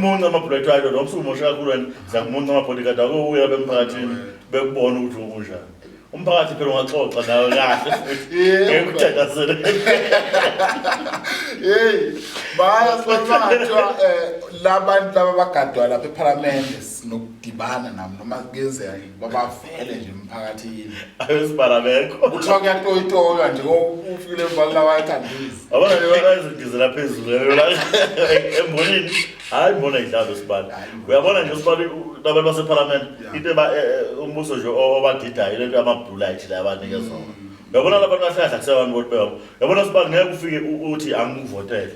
Siyakumunca ama-black rider, noma usumosha kakhulu wena, siyakumunca ama-bodyguard akho, uya emphakathini bekubona ukuthi unjani. Umphakathi phela ungaxoxa nawe kahle futhi. Ngeke uthandazele. Hey, baya sibathiwa labantu laba bagadwa lapha eParliament sinokudibana nabo noma kuyenzeka babavele nje emphakathini. Ayosibala bekho. Kuthiwa kuyatoyitoywa nje ufikile emva lawa ayithandisi. Abana bayazidizela phezulu la embonini. Hayi, mbona idlalo sibala. Uyabona nje sibala labantu baseParliament into eba umbuso nje obadidayo lento ama blue light la abanikezwa. Uyabona labantu kahle kahle kusebantu ukuthi beyabo. Uyabona sibala ngeke ufike uthi angikuvotele.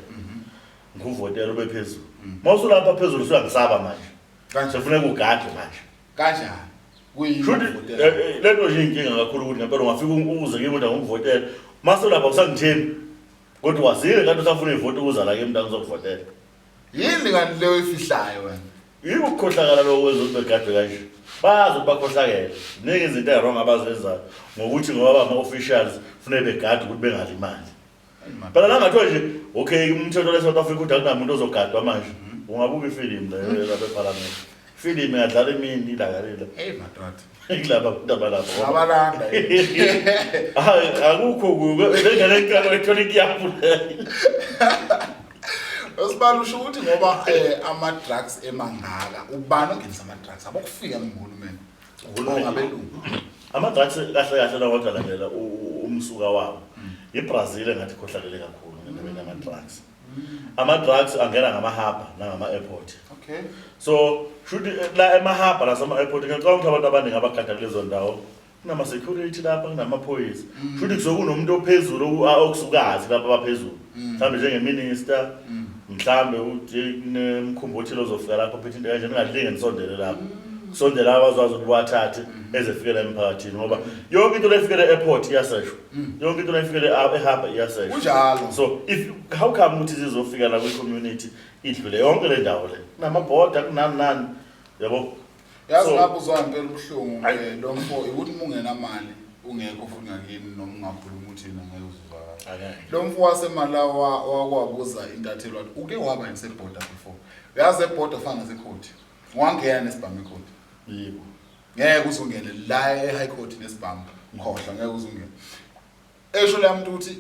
Ngikuvotele ube phezulu. Mawusulapha phezulu usuyangisaba manje. Kanjani? Sefuneka ugade manje. Kanjani? Kuyini Shuthi ukuvotela? Lento nje inkinga kakhulu ukuthi ngempela ungafika uze kimi ukuthi angikuvotele. Mase lapha usangithembi. Kodwa wazile kanti usafuna ivoti ukuza la kimi ngizokuvotela. Yini kanti leyo ifihlayo wena? Yiko ukukhohlakala lokho kwenza ukuthi begadwe kanje. Bazi ukuthi bakhohlakele. Ziningi izinto ezi-wrong abazenzayo ngokuthi ngoba ama-officials kufuneka begade ukuthi bengalimali. Phela la ngathiwa nje okay, umthetho le South Africa uthi akunamuntu ozogadwa manje. Ungabuka ifilimu leyo lapha eParliament. Ifilimu ingadlala imini ilakalila. Hey madoda. Kulaba abantu abalapha. Ngabalanda. Hayi, akukho kuke. Lengane enkalo ethola ikiyapu. Osibala usho ukuthi ngoba ama drugs emangaka, ubani ongenisa ama drugs? Abokufika nguhulumeni. Uhulumeni. Ngabelungu. Ama-drugs kahle kahle la kodwa landela umsuka wawo. IBrazil engathi ikhohlakele kakhulu ngendabeni yama-drugs. Ama-drugs angena ngama-harbour nangama-airport. So shuthi la ema-harbour nasema-airport ngiyacabanga ukuthi abantu abaningi abagada kulezo ndawo kunama-security lapha, kunamaphoyisa. Shuthi kusuke kunomuntu ophezulu okusukazi lapha abaphezulu. Mhlawumbe njengeminister, mhlawumbe uthi kunemkhumbi othile ozofika lapho phethe into kanje, ningalinge nisondele lapho. Kusondela abazazi ukuthi bathathe ezefikela emphakathini ngoba yonke into lefikele e-airport iyaseshwa. Yonke into lefikele e-harbour iyaseshwa. Kunjalo. So if how come ukuthi zizofika la kwi-community idlule yonke le ndawo le? Kunamabhoda, kunani nani. Yabo? Yazi ngapho uzwa ngempela ubuhlungu lo mfo ukuthi uma ungenamali ungekho futhi ngakini noma ungakhuluma uthina ngeke uzuzwakala. Akeke. Lo mfo waseMalawi wakwabuza intatheli wathi uke waba yini sebhoda before. Uyazi ebhoda fana nasecourt. Wangena nesibhamu ecourt. Yebo. Ngeke uzungene la e-high court nesibhamu. Khohlwa, ngeke uzungene. Esho la muntu ukuthi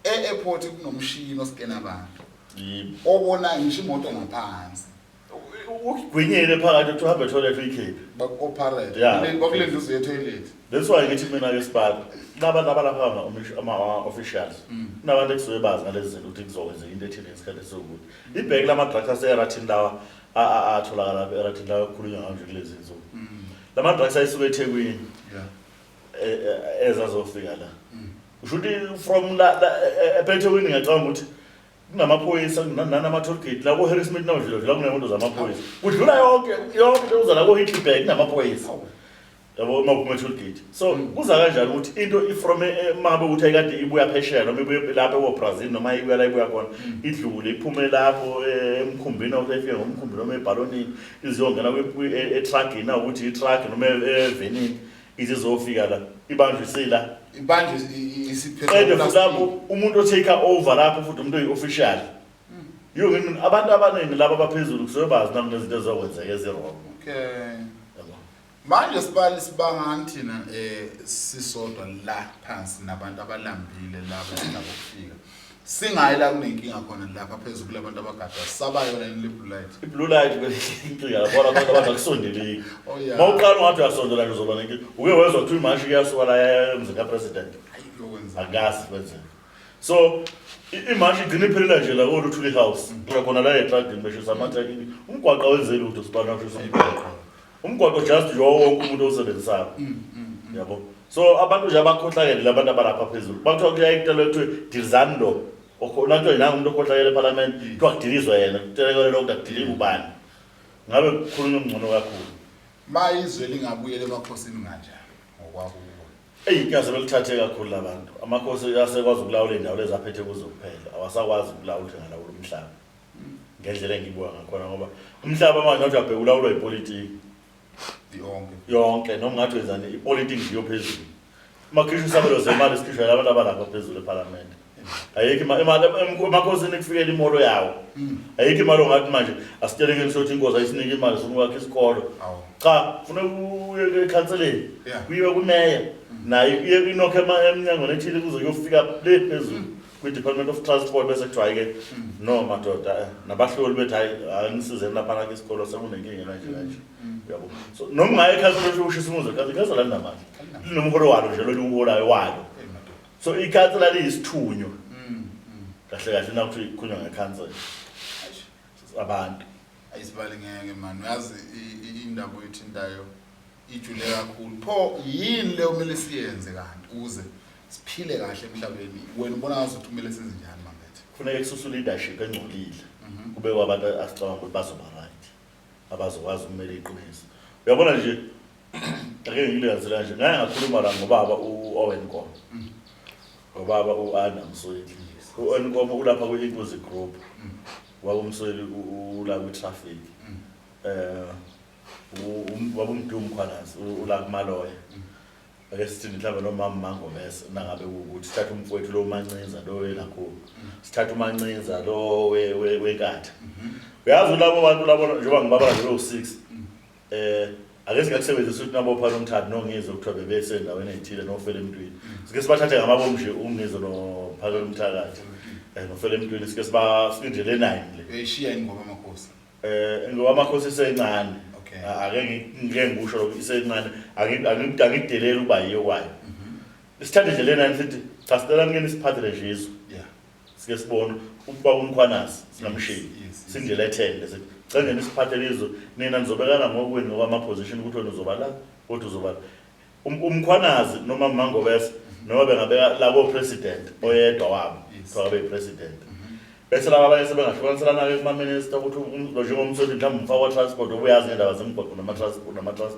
e-airport kunomshini oskena abantu. Obona ngisho imoto ngaphansi. Ugwinyile phakathi uthi uhambe toilet uyikhiphe. Baku-operate. Bakulinda uze uye toilet. That's why ngithi mina ke sibala labantu abalapha ama-officials kunabantu ekusuke bazi ngalezi zinto ukuthi kuzokwenzeka into ethile ngesikhathi esiwukuthi. Ibheke lama-drugs ase-erathini lawa atholakala lapha erathini lawa okukhulunywa ngawo nje kulezi nsuku. Lama drugs ayisuka eThekwini ezazofika la. Usho ukuthi from la eThekwini ngiyacabanga ukuthi kunamaphoyisa nanama-toll gate la ko-Harrismith nawudlula dlula kunemoto zamaphoyisa. Kudlula yonke yonke into uza la ko-Heidelberg kunamaphoyisa. Yabo uma uphuma e-toll gate. So kuza kanjani ukuthi into i-from mangabe ukuthi ayikade ibuya phesheya noma ibuye lapha ko-Brazil noma ibuya la ibuya khona idlule iphume lapho emkhumbini ukuthi ifike ngomkhumbi noma ebhalonini iziyongena etruckini ukuthi i-truck noma evenini izizofika la ibanjwe isila. Ibanjwe isiphethe. Qede futhi lapho umuntu o-take over lapho futhi umuntu oyi-official. Yiyo ngini abantu abaningi laba abaphezulu kusuke bazi nami nezinto ezizokwenzeka ezi-wrong. Yabo. Manje sibali sibangani thina sisodwa la phansi nabantu abalambile laba esinabo kufika. Singayi la kunenkinga khona lapha phezulu kulabantu abagadwa saba yona yini le blue light. I-blue light inkinga lapho abantu abantu akusondeleki. Oh yeah. Mawuqala ungathi uyasondela nje uzoba nenkinga. Uke wezwa kuthiwa imashi kuyasuka la emzini kapresident. Hayi kuyokwenza. Akazi kwenzeka. So imashi igcina iphelela nje la koLuthuli House. Kula khona la etradini beshisa amathaki. Umgwaqo awenzeli lutho sibana ushisa umgwaqo. Umgwaqo just nje wonke umuntu owusebenzisayo. Yabo. So abantu nje abakhohlakele labantu abalapha phezulu. Bakuthiwa kuyayitela kuthiwe dilizani lo. Okhona kuthiwa nangu umuntu okhohlakele eParliament, kuthiwa kudilizwe yena, kutelekele lokhu akudilike ubani. Ngabe kukhulunywa ngcono kakhulu. Ma izwe lingabuyela emakhosini kanjani ngokwakho ukubona? Eyi, inkinga sebelithathe kakhulu labantu. Amakhosi asekwazi ukulawula iy'ndawo lezi aphethe kuzo kuphela. Awasakwazi ukulawula ukuthi engalawula umhlaba. Ngendlela engiyibuka ngakhona ngoba umhlaba manje ngathi uyabheka ulawulwa yipolitiki. Yonke. Yonke noma ngathi wenzani ipolitiki nje iyophezulu. Uma kukhishwa isabelo zemali sikhishwa labantu abalapha phezulu ePhalamende. Ayikho imali emakhosini kufikela imolo yawo. Ayikho imali ongathi manje asitelekeni sothi inkosi ayisinike imali sifuna ukwakha isikolo. Cha, funeka uye ekhanseleni. Kuyiwe kumeya. Naye iye inokho emnyangweni ethile kuze kuyofika le phezulu kwi-Department of Transport bese kuthiwa hhayi-ke no madoda nabahloli bethi hhayi anisizeni laphana ke isikolo sekunenkinga kanje kanje. Uyabo? So noma ungaye ekhanseleni ufike ushisa umuzi wekhansela, ikhansela alinamali. Linomholo walo nje lolu uholayo walo. So ikhansela liyisithunywa. Kahle kahle nakuthi kukhulunywa ngekhansela. Abantu. Ayisibali ngeke man uyazi indaba oyithintayo ijule kakhulu. Pho yini le kumele siyenze kanti ukuze siphile kahle emhlabeni? Wena ubona ngazuthi kumele senze njani Mambethe? Kufuneka kususwe leadership engcolile. Kubekwe abantu asicabanga ukuthi bazoba right. Abazokwazi ukumela iqiniso. Uyabona nje ake ngikulinganisele kanje ngake ngakhuluma la ngobaba u-Owen Nkomo. Ngobaba u-Anda Msweli. U-Owen Nkomo ulapha kwi-Inkuzi Group. Ubaba uMsweli ula kwi-traffic. Ubaba uMdu Mkhwanazi ula kumaloya. Ake sithi mhlawumbe nomama Mangobese nangabe ukuthi sithathe umfowethu lo Mancinza lo welakhulu. Sithathe uMancinza lo wenkatha. Uyazi labo bantu labo njengoba ngibabala nje u6. Ake singakusebenzisa ukuthi nabo phana umthathu nongizwe kuthiwa bebesendaweni ethile nofela emntwini. Sike sibathathe ngamabomu nje uNgizwe noPhakela umthakathi. Nofela emntwini sike siba sike le 9 le. Uyayishiya ingoma amakhosi. Ngoba amakhosi isencane. Ake ngike ngikusho lokho isencane angideleli ukuba yiyo kwayo. Sithathe nje le 9 sithi cha sicela nike nisiphathele nje izwe. Sike sibone ubaba uMkhwanazi singamshiyi. Sindlela ethende sithi cela nje nisiphathele izwe nina nizobekana ngokwenu ngokwama position ukuthi wena uzoba la kodwa uzoba la. UMkhwanazi noma Mangobese noma bengabeka labo president oyedwa wabo kuthiwa babe president. Bese laba abanye sebengahlukaniselana-ke kuma-minister ukuthi njengomsweli mhlawumbe umfaka wa-transport obuyazi ngendaba zemigwaqo nama-transport nama-transport.